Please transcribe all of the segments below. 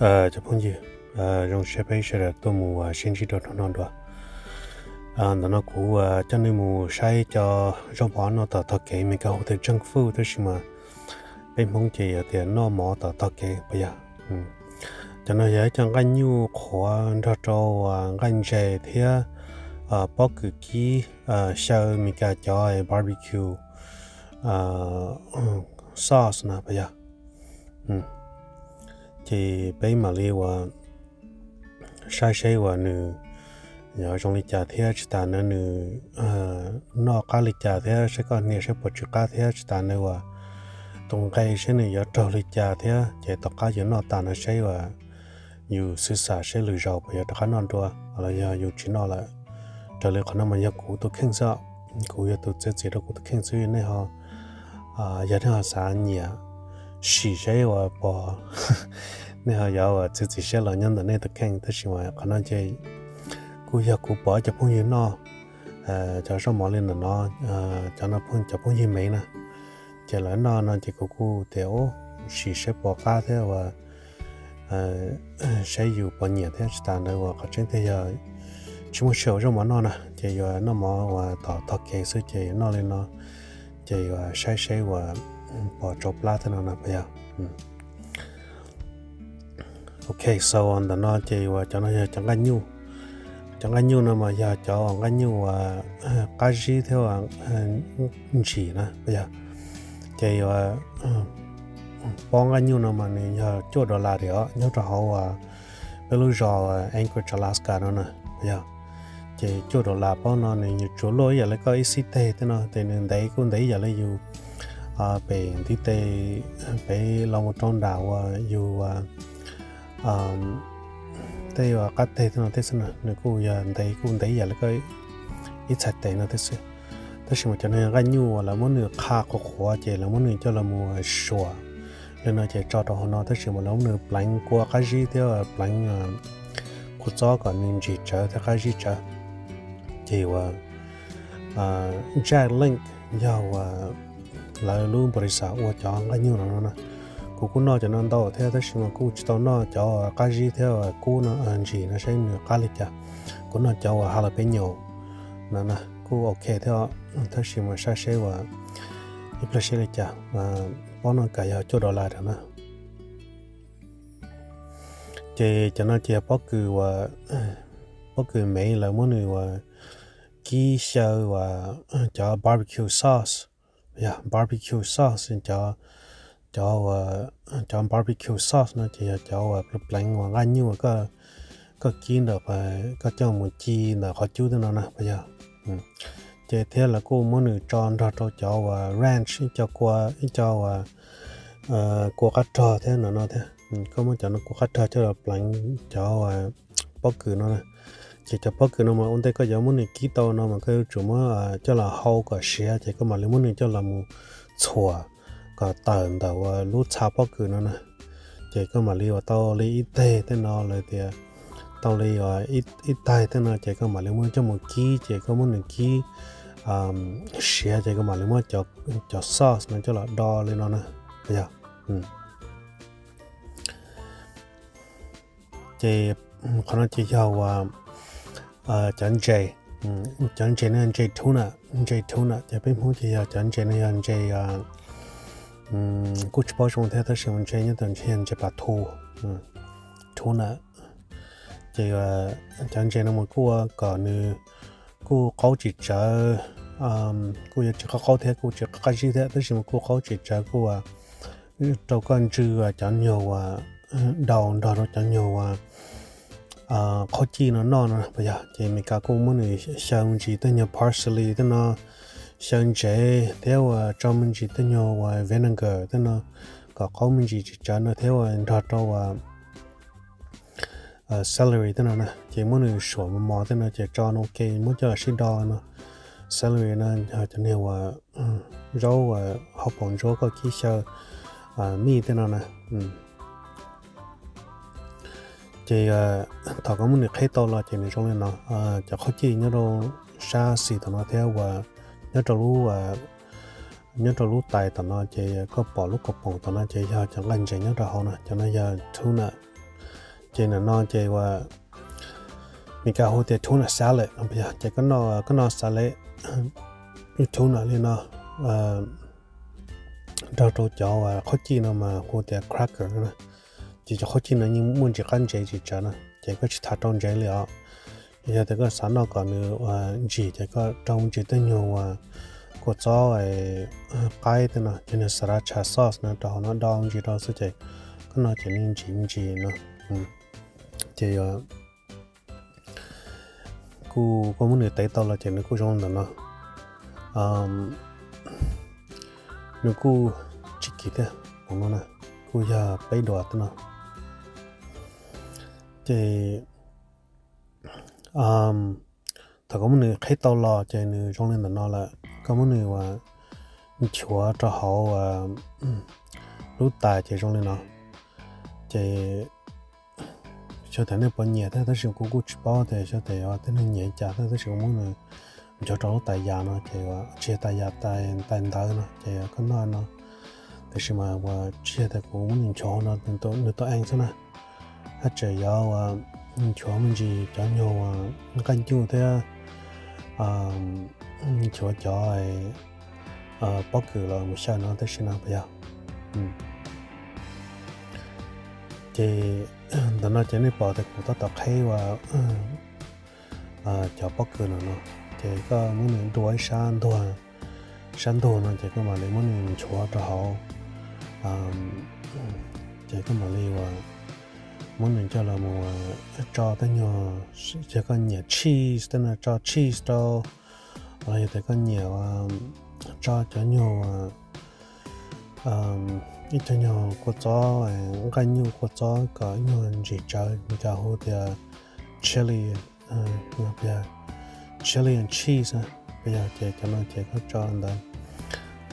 Cov phooj ywg, zoo siab peb sawv daws tuaj mus sib ntsib rau hnub no dua. Ntawm no kuv coj nej mus saib cov zaub mov noj tom tog kev, Meskas hu tias junk food, tab sis mas peb Hmoob ces yog tias noj mov tom tog kev puas yog. Cov no yog ib co nqaij nyuj qhuav nrog rau nqaij ntses thiab pob kws kib xyaw Meskas cov barbecue sauce na puas yog. Ces peb mam li uas saib seb uas nws yuav zoo li cas thiab tsis tas na nws noj qab li cas thiab saib koj hnia saib puas tsw qab thiab tsis tas na uas tus nqe seb nws yuav raug li cas thiab ces tom qab yus noj tas no seb uas yus xwv xam seb lwm zaus puas yuav rov qab noj dua los yog yus tsis noj lawm. Raws li qhov no mas yog kuv tus kheej xwb, kuv yog tus txiav txim rau kuv tus kheej xwb, nej ho yog nej ho xav nyiam sim seb uas pos nej ho yuav uas txiav txim siab los nyob ntawm nej tus kheej, tab sis mas qhov no ces kuj yog kuv pom cov phooj ywg noj cov zaub mov li ntawm no, cov no cov phooj ywg Mev na, ces lawv noj no ces kuv kuj tias sim seb pos qab thiab uas saib yus pos nyiam thiab tsis tas ntawd uas qhov tseeb tiag yog tsis muaj sij hawm ua zaub mov noj na, ces yuav noj mov uas tom tog kev xwb ces yuav noj li no, ces yuav saib seb uas pos tsau plab thiab no na puas yog. Ok, so ntawm no ces uas cov no yog cov nqaij nyuj. Cov nqaij nyuj no mas yog cov nqaij nyuj uas qab zib thiab ntsim na puas yog. Ces uas pob nqaij nyuj no mas nws yog cuaj dollar os, nyob rau hauv uas peb lub zos Anchorage, Alaska no na puas yog. Ces cuaj dollar pob no nws yuav tsuas luaj ib yam li koj ib xib teg tej no, ces nws ntev kuj ntev ib yam li yus pem ntiv tes, pem los mus rau nram uas yus tej uas qab teg tej no tej xwb na, nws kuj yog ntev kuj ntev ib yam li koj ib txhais tes no tej xwb. Tab sis mas cov no yog nqaij nyuj uas lawv muab nws qha qhuav qhuav ces lawv muab nws coj los mus suam li no ces tso rau hauv no, tab sis mas lawv muab nws pleev kua qab zib thiab pleev kua txob kom nws ntsim tsawv thiab qab zib tsawv. Ces uas Jack Link yog uas lawv lub npaus lis xas ua cov nqaij nyuj no no na. Kuv kuj noj cov no ntau thiab tab sis mas kuj tsis tau noj cov qab zib thiab kub no ntsim no saib nws qab li cas. Kuv noj cov uas jalapeño no na kuj ok thiab, tab sis mas saib seb uas ib pliag seb li cas. Pob no kam yog cuaj dollar na. Ces cov no ces yog pob kws uas pob kws Mev lawv muab nws uas kib xyaw uas cov barbecue sauce, yog barbecue sauce, cov cov uas cov barbecue sauce no ces yog cov uas pleev pleev uas nqaij nyuj uas koj kib ntawm, koj coj mus ci ntawm qhov cub tej no na puas yog. Ces thiab lawv kuj muab nws tso nrog rau cov uas ranch, ib co kua, ib co uas kua qab rog thiab no no thiab. Koj muab cov no kua qab rog coj los pleev cov uas pob kws no na. Ces cov pob kws no mas ua ntej koj yuav muab nws kib tau no mas koj yuav tsum muab coj los hau kom siav ces koj mam li muab nws coj los mus txhuam kom tawm ntawm uas lub txha pob kws no na. Ces koj mam li uas tau li ib teg tej no lawm tias tau li uas ib taig tej no ces koj mam li muab coj mus kib, ces koj muab nws kib siav ces koj mam li muab cov sauce no coj los do li no na. Yog ces qhov no ces yog uas cov ntses, cov ntses no ntses tuna, ntses tuna ces peb Hmoob ces yog cov ntses no yog ntses kuj tsis paub zoo thiab tab sis mas ntses nyob tau ntses yog ntses pas thu, tuna. Ces cov ntses no mas kuj ua kom nws kuj qaub tsis tsawv, kuj yuav tsis qaub qaub thiab kuj tsis qab zib thiab tab sis mas kuj qaub tsis tsawv kuj rau koj ntsw cov nyuag uas daus nrog rau cov nyuag uas qhaub cij no noj no puas yog. Ces Meskas kuj muab nws xyaw me ntsis tej nyuag parsley tej no, xyaw ntsev thiab uas tso me ntsis tej nyuag uas vinegar tej no kom qaub me ntsis tsis tsawv no thiab uas nrog rau uas celery tej no na, ces muab nws suam mos mos tej no ces tso no ua ke muab coj los sib do no. Celery no yog cov niag uas zaub uas hauv paus ntsuab koj kib xyaw, mij tej no na. Ces thaum koj muab nws qheb tau los ces nws zoo li no, cov qhaub cij nyob rau sab xis tom no thiab uas nyob rau lub nyob rau lub tais tom no ces koj pom lub kaus poom tom no ces yog cov nqaij ntses nyob rau hauv no, cov no yog tuna. Ces ntawm no ces uas Meskas hu tias tuna salad no yog, ces koj noj, koj noj salad tuna li no nrog rau cov uas qhob cij no mas hu tias cracker na. Ces cov qhob cij no yeej muaj ntsis qab ntsev tsis tsawg na, ces koj tsis tham rau ntsev li os. Yog tias koj xav noj kom nws ntsim ces koj rau me ntsis tej nyuag uas kua txob qaib tej no, ces nws sriracha sauce no rau hauv no do me ntsis rau xwb ces koj noj ces nws ntsim me ntsis no. Ces kuj, koj muab nws tev tau los ces nws kuj zoo ntawm no. Nws kuj tsis kim thiab, no na, kuj yog peb duas tej no. Ces thaum koj muab nws qheb tau los ces nws zoo li ntawm no lawm, koj muab nws uas nchuav rau hauv lub tais ces zoo li no. Ces xyov tias nej puas nyiam thiab, tab sis kuv kuj tsis paub tias xyov tias tej neeg nyiam li cas thiab, tab sis kuv muab nws nchuav rau lub tais yas no ces tsis yog tais yas, tais ntawv no ces koj noj no. Tiam sis mas uas tsis yog tias kuv muab nws nchuav no nws tau eev xwb na, haj tseem yuav uas nchuav me ntsis cov nyuag uas nqaij nyuj thiab nchuav cov pob kws los mus xyaw no tab sis no puas yog. Ces ntawm no ces nej pom tias kuv tab tom qheb uas cov pob kws no no, ces koj muab nws dua ib sab ntuag, sab ntug no ces koj mam li muab nws nchuav rau hauv. Ces koj mam li uas muab nws coj los mus tso tej nyuag, yog koj nyiam cheese tej no tso cheese rau, los yog tias koj nyiam tso cov nyuag, ib cov nyuag kua txob, nqaij nyuj kua txob kom nyuag ntsim tsawv, nws hu tias chili, chili and cheese, puas yog, ces cov no ces koj tso ntawd.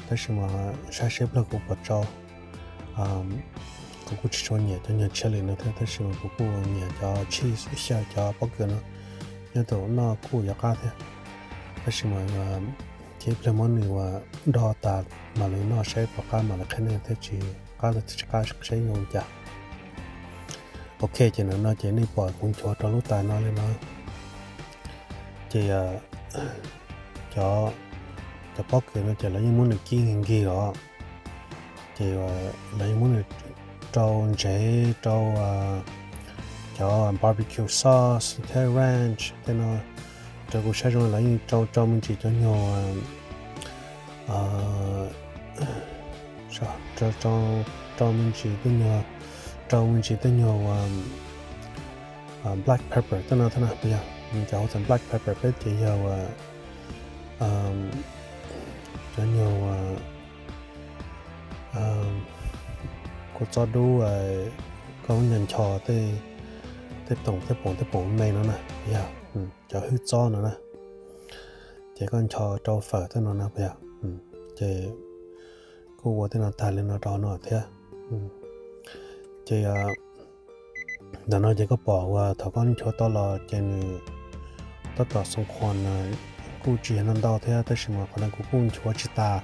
Tab sis mas saib seb pliag kuv puas tso. Kuv kuj tsis tshua nyiam cov nyuag chili no thiab, tab sis mas kuv kuj nyiam cov cheese xyaw cov pob kws no, nyob tus noj kuj yuav qab thiab. Tab sis mas cia ib pliag muab nws uas do tas mam li noj saib puas qab mam li qhia nej thiab, tsis qab los tsis qab saib zoo li cas. Ok, ces ntawm no ces nej pom kuv nchuav rau lub tais no li no. Ces cov, cov pob kws no ces lawv yeej muab nws kib nkig nkig os. Ces lawv yeej muab nws rau ntsev rau cov barbecue sauce thiab ranch tej no, rau kuv saib zoo lawv yeej rau rau me ntsis cov nyuag, rau me ntsis tej nyuag, rau me ntsis tej nyuag black pepper tej no thiab na, puas yog? Cov hauv txog black pepper peb ces yog uas cov nyuag uas kua txob dub, koj muab ncho ncho tej, tej poom tej poom tej poom me no na, yog cov hwj txob no na, ces koj ncho rau fawm tej no na, puas yog? Ces kuj ua tej no tag li no rau no thiab. Ces ntawm no ces koj pom uas thaum koj nchuav tau los ces nws tab tom xoo qhuas, kuj tsis yog ntau ntau thiab, tab sis mas qhov no kuv kuj nchuav tsis tas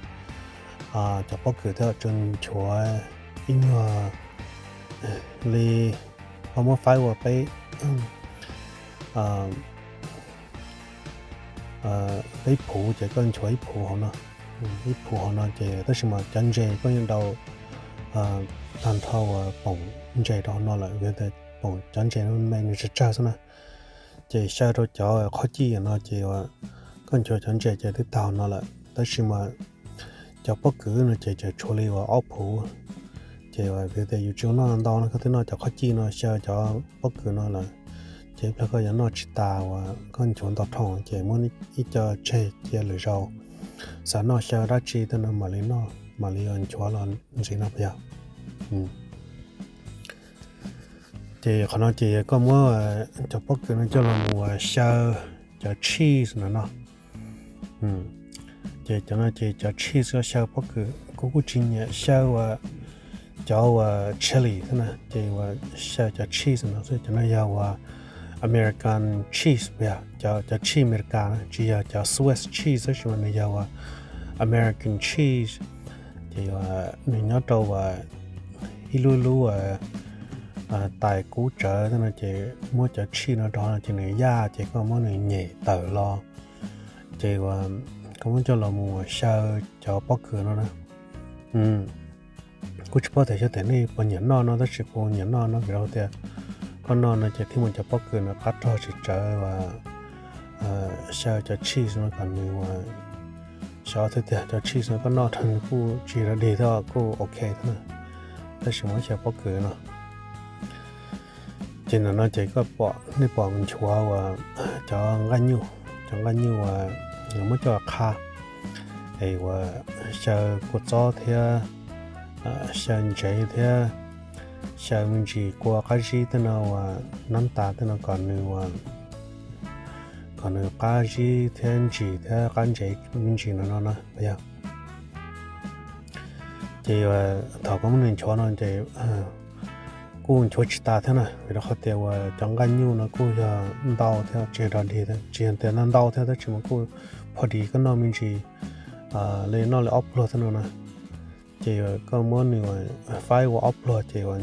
cov pob kws thiab, tsuas nchuav ib nyuag li, ho muab faib ua peb peb phuv ces koj nchuav ib phuv hauv no, ib phuv hauv no ces tab sis mas cov ntses koj yeej daus tag nrho uas poom ntses rau hauv no lawm, vim tias poom cov ntses no me nws tsawg tsawg xwb na. Ces xyaw rau cov qhob cij no ces koj nchuav cov ntses ces twb tag hauv no lawm, tab sis mas cov pob kws no ces tseem tshuav li uas ob phuv. Ces vim tias yus tsis noj ntau no, koj twb noj cov qhob cij no xyaw cov pob kws no lawm, ces ib pliag koj yuav noj tsis tas uas koj nchuav ntau dhau ces muab ib co tseg cia lwm zaus, xav noj xyaw dab tsi tej no mam li noj, mam li nchuav los ntxiv no, puas yog? Ces qhov no ces koj muab cov pob kws no coj los mus xyaw cov cheese no no. Ces cov no ces cov cheese koj xyaw pob kws, kuv kuj tsis nyiam xyaw uas cov uas chili thiab na, ces uas xyaw cov cheese no xwb. Cov no yog uas American cheese, puas yog? Cov, cov cheese Amelikas na, tsis yog cov Swiss cheese tab sis mas nws yog uas American cheese. Ces uas nws nyob rau uas ib lub lub uas tais kub tsawv tej no ces muab cov cheese no rau no ces nws yaj ces koj muab nws nyem tawm los ces uas koj muab coj los mus xyaw cov pob kws no na. Kuj tsis paub tias xyov tias nej puas nyiam noj no tab sis kuv nyiam noj no vim rau tias koj noj no ces thiaj muaj cov pob kws no qab rog tsis tsawv uas xyaw cov cheese no kom nws uas xyov thiab tias cov cheese no koj noj rau nws kuj tsis rov dig thiab kuj ok thiab na. Tab sis muab xyaw pob kws no ces ntawm no ces koj pom nej pom nchuav uas cov nqaij nyuj, cov nqaij nyuj uas muab coj qha es uas xyaw kua txob thiab xyaw ntsev thiab xyaw me ntsis kua qab zib tej no uas nab tas tej no kom nws uas kom nws qab zib thiab ntsis thiab qab ntsev me ntsis no no na yog. Ces thaum koj muab nws nchuav no ces kuj nchuav tsis tas thiab na vim rau qhov tias uas cov nqaij nyuj no kuj yog ntau thiab tsis rov dig thiab tsis yog tias ntau ntau thiab tab sis mas kuj pho dis koj noj me ntsis li noj li ob pluag thiab no na. Ces koj muab nws faib ua ob pluag ces uas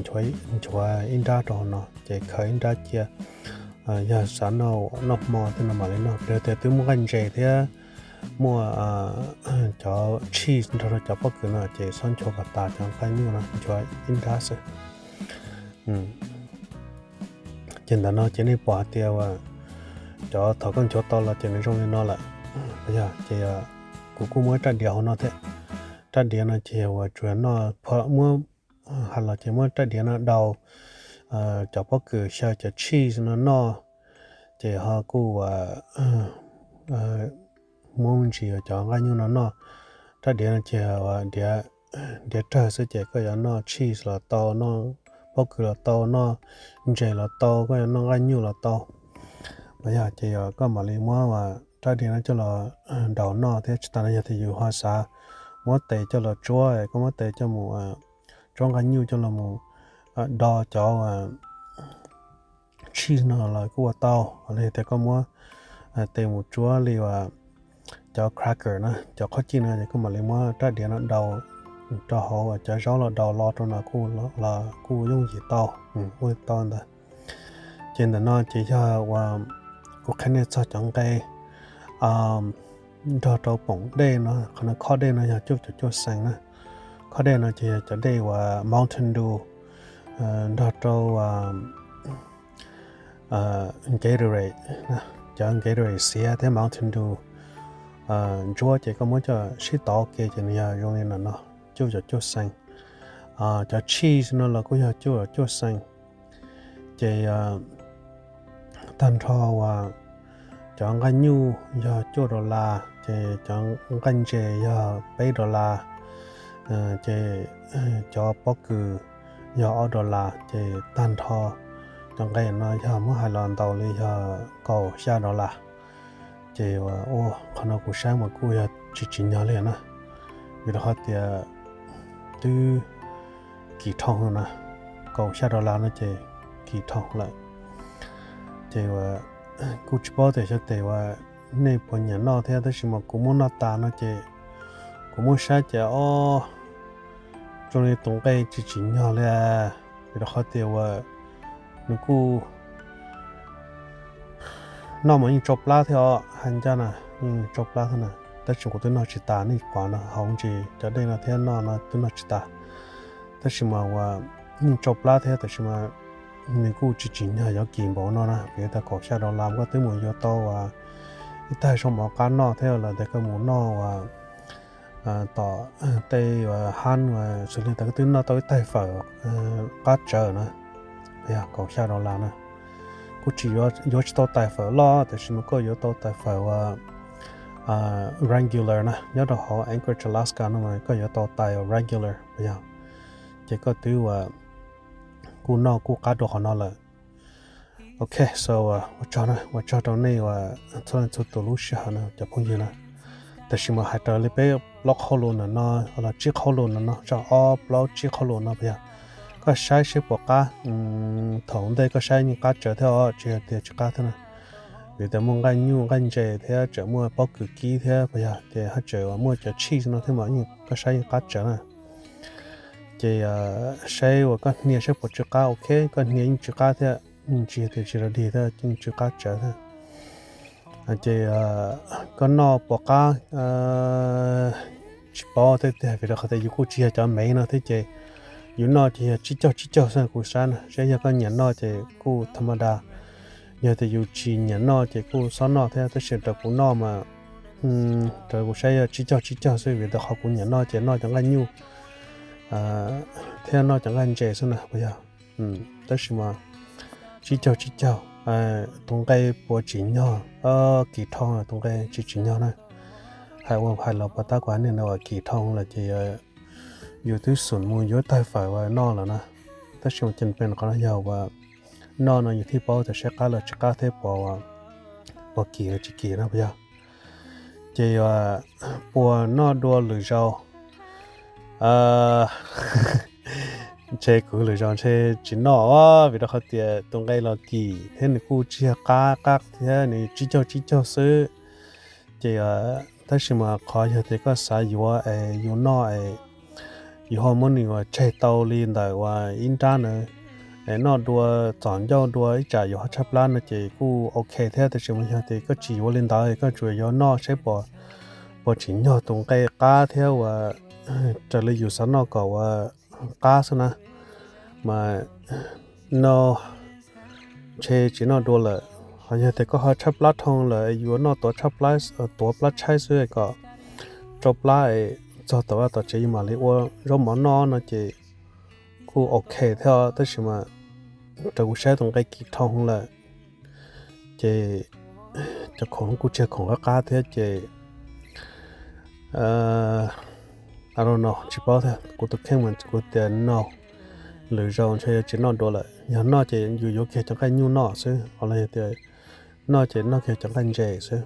nchuav ib nrab rau hauv no ces khaws ib nrab cia. Yog xav noj noj hmo tej no mam li noj, yog tias twb muaj nqaij ntses thiab muaj cov cheese nrog rau cov pob kws no ces txhob nchuav kom tas cov nqaij nyuj no, nchuav ib nrab xwb. Ces ntawm no ces nej pom hais tias uas cov thaum koj nchuav tau los ces nws zoo li no lawm. Yog ces kuv kuj muab rab diav hauv no thiab. Rab diav no ces uas tsuas noj, muab, hais los ces muab rab diav no daus cov pob kws xyaw cov cheese no noj, ces ho kuj uas muab me ntsis cov nqaij nyuj no noj. Rab diav no ces diav rawg xwb ces koj yuav noj cheese los tau, noj pob kws los tau, noj ntses los tau, koj yuav noj nqaij nyuj los tau. Yog ces koj mam li muab rab diav no coj los daus noj thiab tsis tas no yog tias yus ho xav muab tes coj los tsuab, koj muab tes coj mus tsuab nqaij nyuj coj los mus do cov cheese no los kuj ua tau, los yog tias koj muab tes mus tsuab li uas cov cracker na, cov qhob cij no ces koj mam li muab rab diav no daus rau hauv cov zaub los daus lo rau no kuj yooj yim tau, ua tau ntawd. Ces ntawm no ces yog uas kuv qhia nej txog cov nqe nrog rau poom dej no, qhov no khob dej no yog cuaj caum cuaj xees na. Khob dej no ces yog cov dej uas Mountain Dew nrog rau Gatorade, cov Gatorade xiav thiab Mountain Dew ntsuab ces koj muab coj sib tov ke ces nws yog zoo li no no, cuaj caum cuaj xees. Cov cheese no los kuj yog cuaj caum cuaj xees. Ces tag nrho uas cov nqaij nyuj yog cuaj dollar, ces cov nqaij ntses yog peb dollar, ces cov pob kws yog ob dollar, ces tag nrho cov nqe no yog muab hais los ntaus li yog kaum xya dollar. Ces ua qhov no kuv saib mas kuj yog tsis tsim nyog li na, vim rau qhov tias twb kim thooj na, kaum xya dollar no ces kim thooj lawm. Ces kuj tsis paub tias xyov tes uas nej puas nyiam noj thiab tab sis mas kuv muab noj tas no ces kuv muab saib ces o, zoo li tus nqe tsis tsim nyog li, vim rau qhov tias uas nws kuj noj mas yeej tsau plab thiab os, hais ncaj na, yeej tsau plab thiab na. Tab sis kuv twb noj tsis tas, nej pom no hauv ntsis cov dej no thiab noj no twb noj tsis tas. Tab sis mas uas yeej tsau plab thiab tab sis mas nws kuj tsis tsim nyog yuav kim npaum no na, vim tas kaum xya dollar koj twb mus yuav tau ib taig zaub mov qab noj thiab lawm tias koj mus noj uas tom tej uas hab uas xws li tas koj twb noj tau ib taig fawm qab tsawv na, yog kaum xya dollar na. Kuj tsis yuav, yuav tsis tau tais fawm loj tab sis mas koj yuav tau tais fawm uas regular na, nyob rau hauv Anchorage, Alaska no mas koj yuav tau tais regular yog, ces koj twb uas kuj noj kuj qab dua qhov no lawm. Ok, so ua tsaug na, ua tsaug rau nej uas txhua leej txhua tus lub sij hawm na cov phooj ywg na. Tab sis mas hais raws li peb plaub qhauj lus ntawm no los tsib qhauj lus ntawm no, zaj ob plaub tsib qhauj lus no puas yog, koj saib seb puas qab. Thaum ntej koj saib yeej qab tsawv thiab os, tsis hais tias tsis qab thiab na. Vim tias muaj nqaij nyuj nqaij ntses thiab tseem muaj pob kws kib thiab puas yog, ces haj tseem muaj cov cheese no thiab mas yeej koj saib yeej qab tsawv na. Ces saib uas koj hnia saib puas tsw qab, ok, koj hnia yeej tsw qab thiab, tsis tias tsis rog dig thiab, yeej tsw qab tsawv thiab. Ces koj noj puas qab tsis paub thiab tiag, vim rau qhov tias yus kuj tsis yog cov mev no thiab ces yus noj ces yog tsib caug tsib caug xwb kuv saib na. Saib yog koj nyiam noj ces kuj tha ma da, yog tias yus tsis nyiam noj ces kuj xob noj thiab. Tab sis raws kuv noj mas, raws kuv saib yog tsib caug tsib caug xwb, vim rau qhov kuv nyiam noj ces noj cov nqaij nyuj thiab noj cov nqaij ntses xwb na puas yog? Tab sis mas tsib caug tsib caug, tus nqe puas tsim nyog, kis thau tus nqe tsis tsim nyog na. Hais ua hais los puas tab kuv hais nej na, uas kis thau lawm ces yus twb xum mus yuav tawg fawm uas noj lawm na. Tab sis mas ces pem qhov no yog uas noj no yus thiaj paub tias saib qab los tsis qab thiab puas, puas kis los tsis kis na puas yog. Ces uas puas noj dua lwm zaus? Ntshe kuv lwm zaus ntshe tsis noj os, vim rau qhov tias tus nqe los kim thiab nws kuj tsis yog qab qab thiab, nws tsib caug tsib caug xwb. Ces tab sis mas qhov yog tias koj xav yuav es yus noj es yus ho muab nws uas tseg tau li ntawm uas ib nrab na, es noj dua txom ncauj dua ib tsam yus ho tshaib plab no ces kuj ok thiab. Tab sis mas yog tias koj tsis yuav li ntawd, koj tsuas yuav noj saib puas, puas tsim nyog tus nqe qab thiab uas raws li yus xav noj kom uas qab xwb na, mas no ntshe tsis noj dua lawm. Ho yog tias koj ho tshaib plab dhau lawm yuav noj tuav tshaib plab, tuav plab tshaib xwb kom rau plab es txog tom vaj tom tsev yus mam li ua zaub mov noj no ces kuj ok thiab. Tab sis mas raws kuv saib tus nqe kis thau lawm ces cov khoom kuj tsis yog khoom qab qab thiab ces a no tsis paub thiab. Kuv tus kheej mas kuv tias no lwm zaus ntshe yuav tsis noj dua lawm. Yog noj ces yus yuav kiag cov nqaij nyuj noj xwb, los yog tias noj ces noj kiag cov nqaij ntses xwb.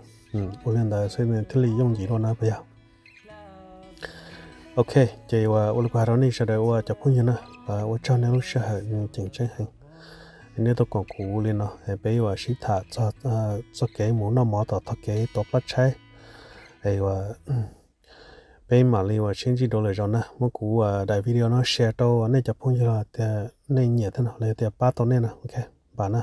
Ua li ntawd xwb thiaj li yooj yim dua na puas yog? Ok, ces uas ua li kuv hais rau nej sawv daws ua cov phooj ywg na, ua tsaug nej lub sij hawm nws ceev tseeb heev. Nej tuaj koom kuv li no es peb uas sib tham txog kev mus noj mov tom tog kev tuav plab tshaib. Es uas peb mam li uas sib ntsib dua lwm zaus na. Muab kuv daim video no share rau nej cov phooj ywg los tias nej nyiam thiab no los yog tias pab tau nej na. Ok, npam na.